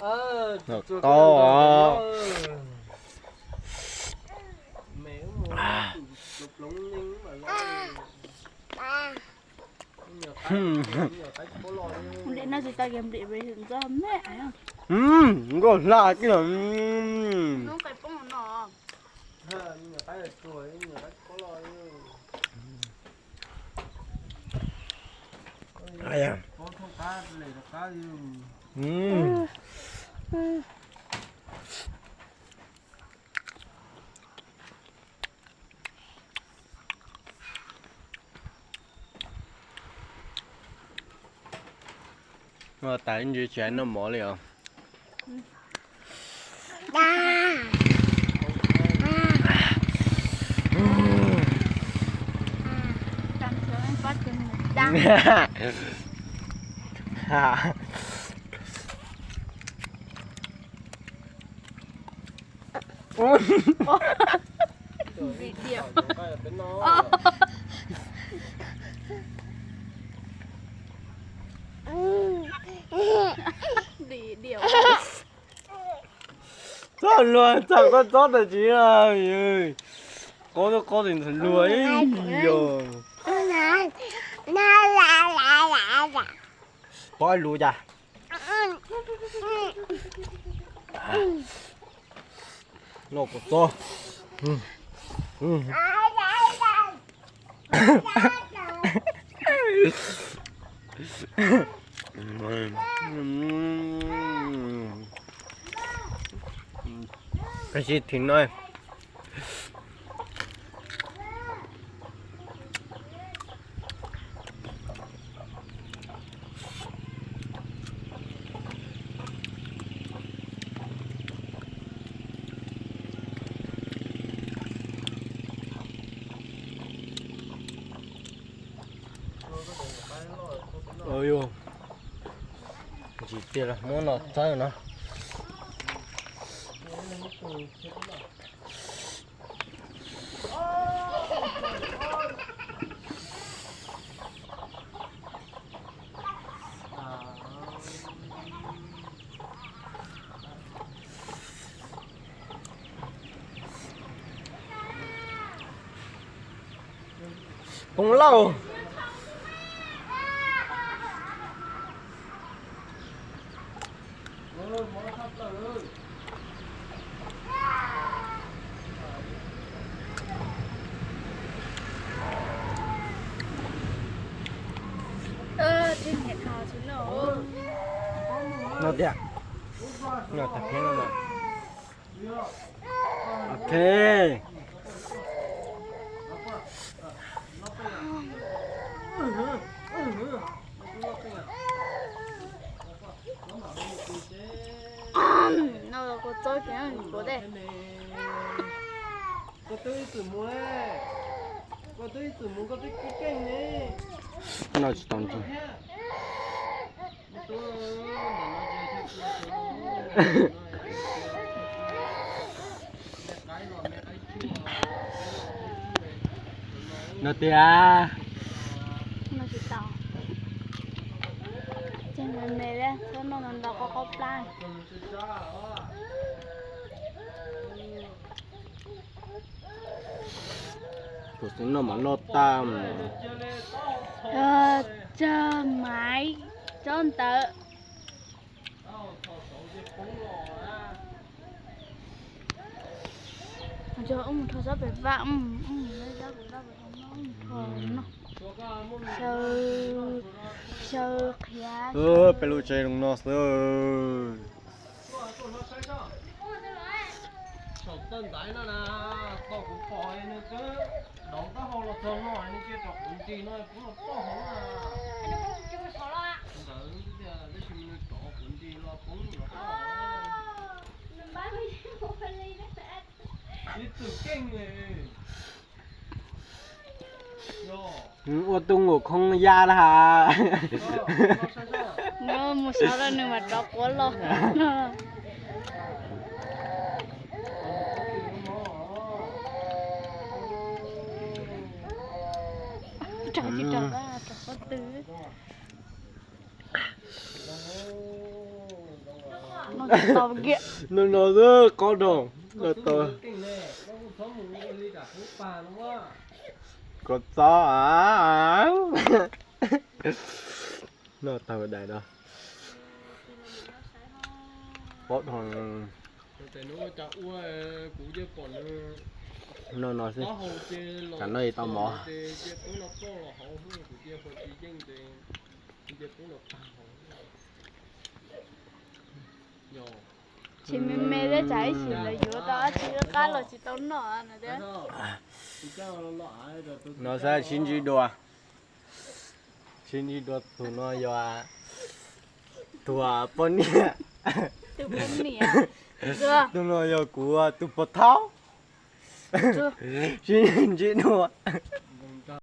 Tau. Nkauj hla kiag. Noj tas ib ntsis tsis noj mov li os. Txhob luag, txhob koj txob tas tsis qaub, qaub tis luag ib yam. Pov lus cas. Noj kua txob. Tab sis thim no Ntsim tiag los muab no txawb no. Poob lauj. No tiag. No tag peb no. Ok. No kua txob kiag kuv tej. Koj twb ib txwm mus, koj twb ib txwm mus koj twb keej ne. No tsis tau ntseeg. No tiag. No tsis tau. Ces me me li, txhob noj ntau ntau, qaub qaub plab. Kuv xav noj mas noj tag. Tsawg maiv tsob ntawd. Yog ub mus rho tsob pem vaj, ub mus rho tsob pem vaj, ub mus rho no. Xyaw, xyaw qhiav. Peb lub tsev zoo no xwb. Saum tawj ntaiv no na, tau kuv pom nws twb doov taub hau los txog no, nws cia rov quav nti no, kuv los toj hauv na. Ntawd tiag, tab sis nws rov quav nti los poob los toj hauv. Ib txwm keej. Ua tub nkaus khoob ya na has. Nws mus xyov rau nws mas rov quav los. Rov tsis rov, rov qhov twg. Noj no xwb qob nroo. Koj txob a. Noj tag daim no. Pob dhos. Noj no xwb, tsam no tsis tau mov. Tsis me me thiab, tsam ib sim lawv yuav tau dab tsi qab los tsis tau noj no thiab. No xav sib ntsib dua, sib ntsib dua. Tus no yog tus poj niam, tus no yog kuv tus pog thaub. Sib ntsib dua.